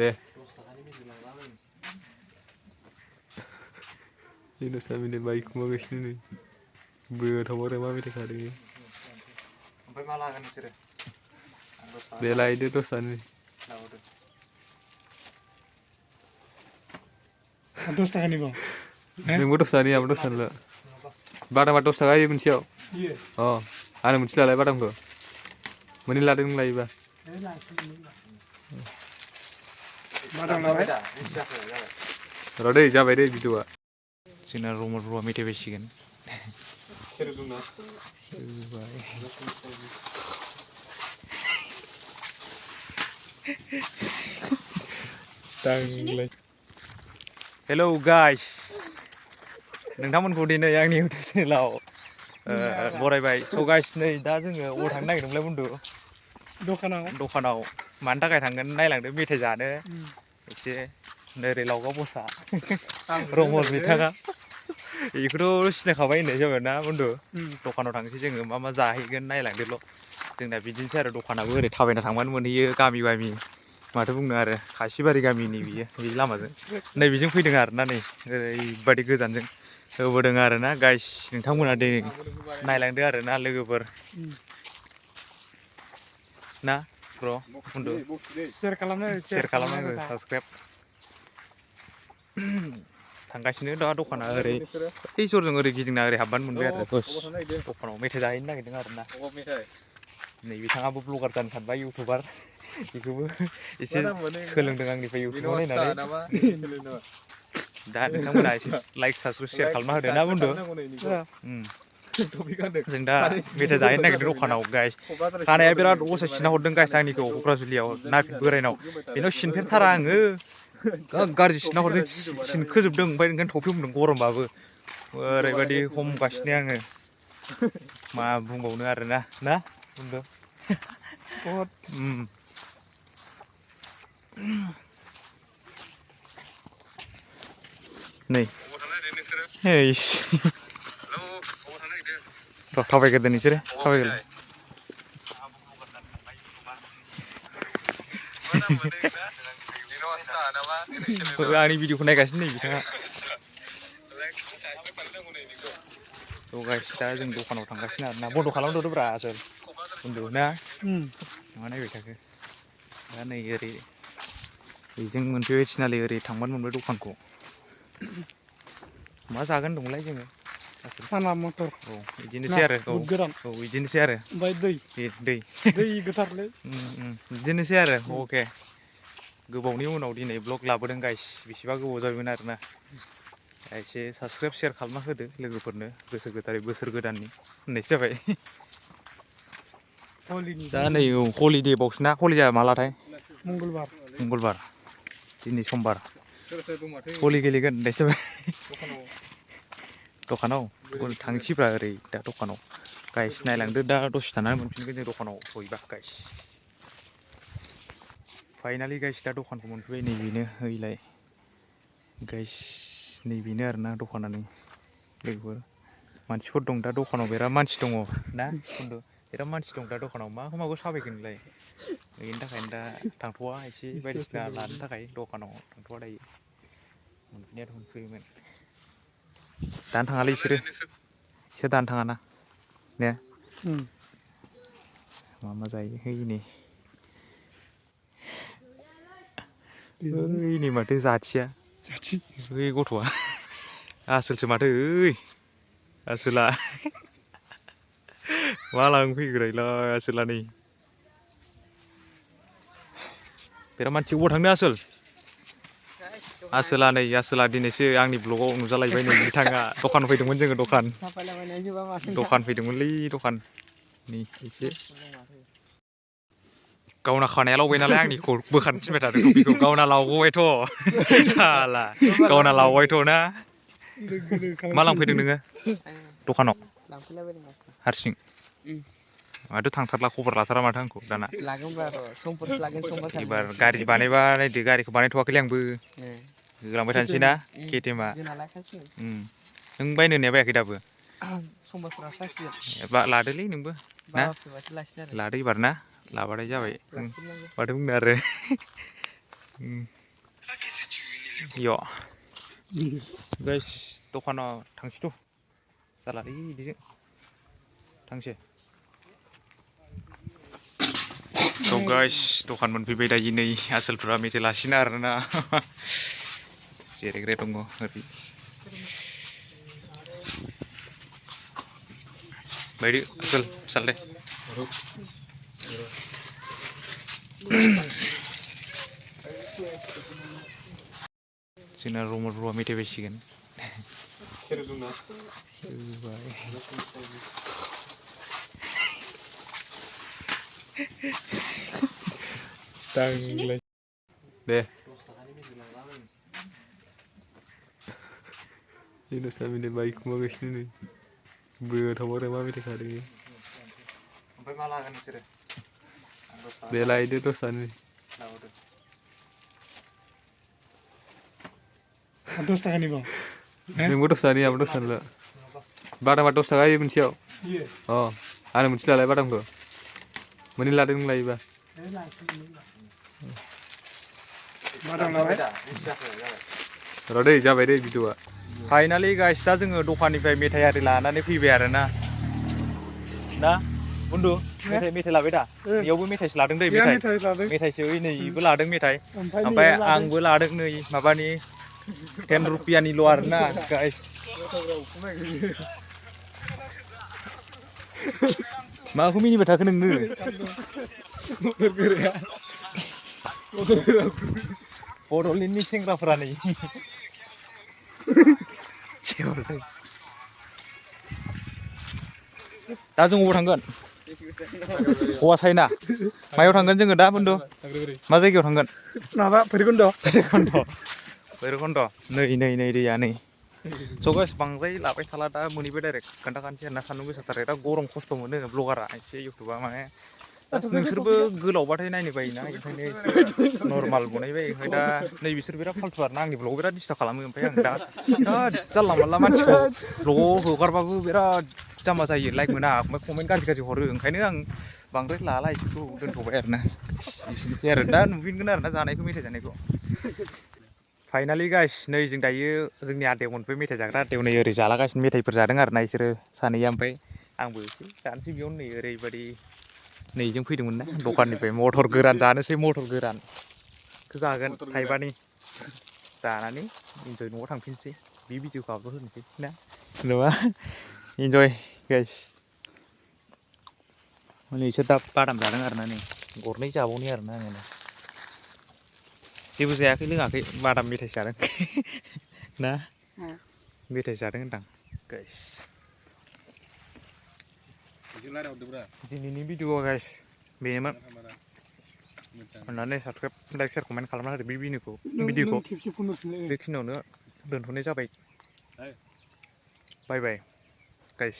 दे ini sambil baik mau guys ini bertemu sama mereka hari sampai malah kan cerita bela itu tosan nih dos tahan nih bang nunggu tosan nih apa tosan lah badam apa tosan aja menciau oh ada menciau lah badam kok meni lading lagi bah badam lah rode jabai deh gitu ah जोंना रुमा मेथाइ बायसिगोन hello guys नोंथांमोनखौ दिनै आंनि YouTube चेनेलाव बरायबाय स' guys नै दा जोङो अबाव थांनो नागिरदोंमोनलाय बुन्दु दखानाव मानि थाखाय थांगोन नायलांदो मेथाइ जानो एसे नोरै लावगा बसा रमल बिथाङा बेखौथ' सिनायखाबाय होननाय जाबाय ना बुन्दु दखानाव थांसै जोङो मा मा जाहैगोन नायलांदोल' जोंना बिदिनोसै आरो दखानाबो ओरै थाबायना थांबानो मोनहैयो गामि माथो बुंनो आरो खासिबारि गामिनि बियो बे लामाजों नै बेजों फैदों आरोना नै ओरैबायदि गोजानजों होबोदों आरोना गाइस नोंथांमोना दिनै नायलांदो आरोना लोगोफोर ना ब्र' बुन्दु शेयार खालामनांगौ साबसक्राइब थांगासिनो दा दखाना ओरै जरजों ओरै गिदिंना ओरै हाबबानो मोनबाय आरो दखानाव मेथाइ जाहैनो नागिरदों आरोना नै बिथाङाबो ब्लगार जानो सानबाय इउटुबार बेखौबो एसे सोलोंदों आंनिफ्राय इउटुबाव नायनानै दा नोंथांमोना एसे लाइक साबसक्राइब शेयार खालामना होदो ना बुन्दु जों दा मेथाइ जाहैनो नागिरदों दखानाव गाइस खानाया बिराद असाय सिना हरदों गाइस आंनिखौ क'क्राझारियाव नाफिद बोरायनाव बेनाव सिनफेरथारा आङो गाज्रि सिनना हरदों सिनखोजोबदों ओमफ्राय ओंखायनो थफि मोनदों गरमबाबो ओरैबायदि हमगासिनो आङो मा बुंबावनो आरोना ना बुन्दु नै र' थाबायग्रोदो नोंसोरो थाबायग्रोदो आंनि भिडिअखौ नायगासिनो नै बिथाङा थ' गाइस दा जों दखानाव थांगासिनो आरोना बन्द' खालामदोब्रा आसोल बुन्दु ना मा नायबाय थाखो दा नै ओरै बेजों मोनफैबाय थिनालि ओरै थांबानो मोनबाय दखानखौ मा जागोन दंलाय जोङो साना मटर औ बिदिनोसै आरो औ बिदिनोसै आरो ओमफ्राय दै गोथारलै बिदिनोसै आरो अके गोबावनि उनाव दिनै ब्लग लाबोदों गाइस बेसेबा गोबाव जाबायमोन आरोना एसे साबसक्राइब शेयार खालामना होदो लोगोफोरनो गोसो गोथारै बोसोर गोदाननि होननायसो जाबाय दा नै औ हलिदे बावसोना हलिदेया मालाथाय मंगलबार दिनै समबार हलि गेलेगोन होननायसो जाबाय दखानाव थांसैब्रा ओरै दा दखानाव गाइस नायलांदो दा दसे थानानै मोनफिनगोन जों दखानाव सहैबा गाइस फाइनालि गाइस दा दखानखौ मोनफैबाय नैबेनो ओइलाय गाइस नैबेनो आरोना दखाना नै लोगोफोर मानसिफोर दं दा दखानाव बिराद मानसि दङ ना बुन्दु बिराद मानसि दं दा दखानाव माखौ साबायगोन नोंलाय बेनि थाखायनो दा थांथ'वा एसे बायदिसिना लानो थाखाय दखानाव थांथ'वा दायो मोनफैनायाथ' मोनफैयोमोन दानो थाङालै बिसोर दानो थाङाना ने मा जायो हैनै नै माथो जाथिया बै गथ'आ आसोलसो माथो ओइ आसोला मा लांफैखोरायलाय आसोला नै बिराद मानसि अबाव थांनो आसोला नै आसोला दिनैसो आंनि ब्लगाव नुजालायबाय नै बिथाङा दखान फैदोंमोन जोङो दखान फैदोंमोनलै दखाननि एसे गावना खानाया लावबाय नालाय आंनिखौ बोखारनो थिनबाय थादों टपिकखौ गावना लावगबायथ' साला गावना लावबायथ' ना मा लांफैदों नोङो दखानाव हारसिं माथो थांथारला खबर लाथारा माथो आंखौ दाना एबार गारि बानायबा नायदो गारिखौ बानायथ'वाखैलै आंबो होलांबाय थानोसै ना केटिएमआ नों बायनो होननाया बायाखै दाबो लादोलै नोंबो ना लादो एबार ना लाबाथाय जाबाय माथो बुंनो आरो Yo. Guys, dखानाव थांसैथ' जालालै बिदिजों थांसै. So guys, दखान मोनफैबाय दायो नै आसोलफ्रा मेथाइ लासिनो आरोना. जिरायग्रा दङ ओरै. बायदि आसोल साल दे. जोंना रमल ब्र'आ मेथाइ बायसिगोन. दे ini sambil baik bagus ini bertawar sama kita kali Sampai malah kan cerita. bela itu terus ani Dos tahan nih bang. ini terus ani apa terus lah barang apa terus lagi menciau Iya. oh ane menciau lagi barang kok meni ladin lagi ba Barang lawan. rode jabai deh gitu ba. Finally guys, दा जोङो दखाननिफ्राय मेथाइ आरि लानानै फैबाय आरोना. ना बुन्दु मेथाइ लाबाय दा? बेयावबो मेथाइसो लादों दै मेथाइसो नैबो लादों मेथाइ. ओमफ्राय आंबो लादों नै माबानि 10 रुपियानिल' आरोना guys. माखौ मिनिबाय थाखो नोंनो? बड'लेण्डनि सेंग्राफोरा नै दा जों अबाव थांगोन? हौवासाइना मायाव थांगोन जोङो दा बन्दु? मा जायगायाव थांगोन? माबा भैरबकुन्द'. भैरबकुन्द'. नै दैया नै. स' गाइस बांद्राय लाबाय थाला दा मोनहैबाय डाइरेक्ट खोन्थाखानोसै आरोना सान्दुं गोसाथार दा गरम खस्थ' मोनो ब्लगारा एसे इउटुबा माने नोंसोरबो गोलावबाथाय नायनो बायोना ओंखायनो नर्माल बनायबाय ओमफ्राय दा नै बिसोर बिराद फाल्थु आरोना आंनि ब्लगाव बिराद डिस्टार्ब खालामो ओमफ्राय आं दा बिराद जानला मानला मानसिखौ ब्लगाव हगारबाबो बिराद जाम्बा जायो लाइक मोना ओमफ्राय कमेन्ट गाज्रि हरो ओंखायनो आं बांद्राय लाला इसोरखौ दोनथ'बाय आरोना एसेनोसै आरो दा नुफिनगोन आरोना जानायखौ मेथाइ जानायखौ. फाइनालि गाइस नै जों दायो जोंनि आदायाव मोनफैबाय मेथाइ जाग्रा आदायाव नै ओरै जालागासिनो मेथाइफोर जादों आरोना इसोरो सानैया ओमफ्राय आंबो एसे जानोसै बेयावनो नै ओरैबायदि नै जों फैदोंमोन ना दखाननिफ्राय मटर गोरान जानोसै मटर गोरानखौ जागोन थाइबानि जानानै इन्जय न'आव थांफिनसै बे भिडिअखौ आपल'ड होनोसै ना नङा इन्जय गाइस. माने इसोर दा बादाम जादों आरोना नै गरनै जाबावनि आरोना आङो जेबो जायाखै लोङाखै बादाम मेथाइ जादों ना मेथाइ जादों होनदां गाइस. दिनैनि भिडिअआ गाइस बेनोमोन. अन्नानै साबस्क्राइब लाइक शेयार कमेन्ट खालामना होदो बे भिडिअखौ बेखिनियावनो दोनथ'नाय जाबाय. बाय बाय गाइस.